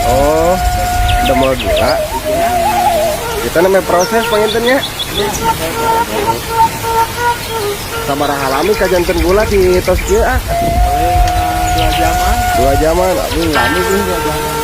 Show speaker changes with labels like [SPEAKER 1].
[SPEAKER 1] Oh, damel gula. Kita namanya proses panginten nya. Sabaraha lami kajanten gula di tos kieu, ah?
[SPEAKER 2] Paling 2 jaman.
[SPEAKER 1] 2 jaman, aduh, lami sih.
[SPEAKER 2] 2 jaman.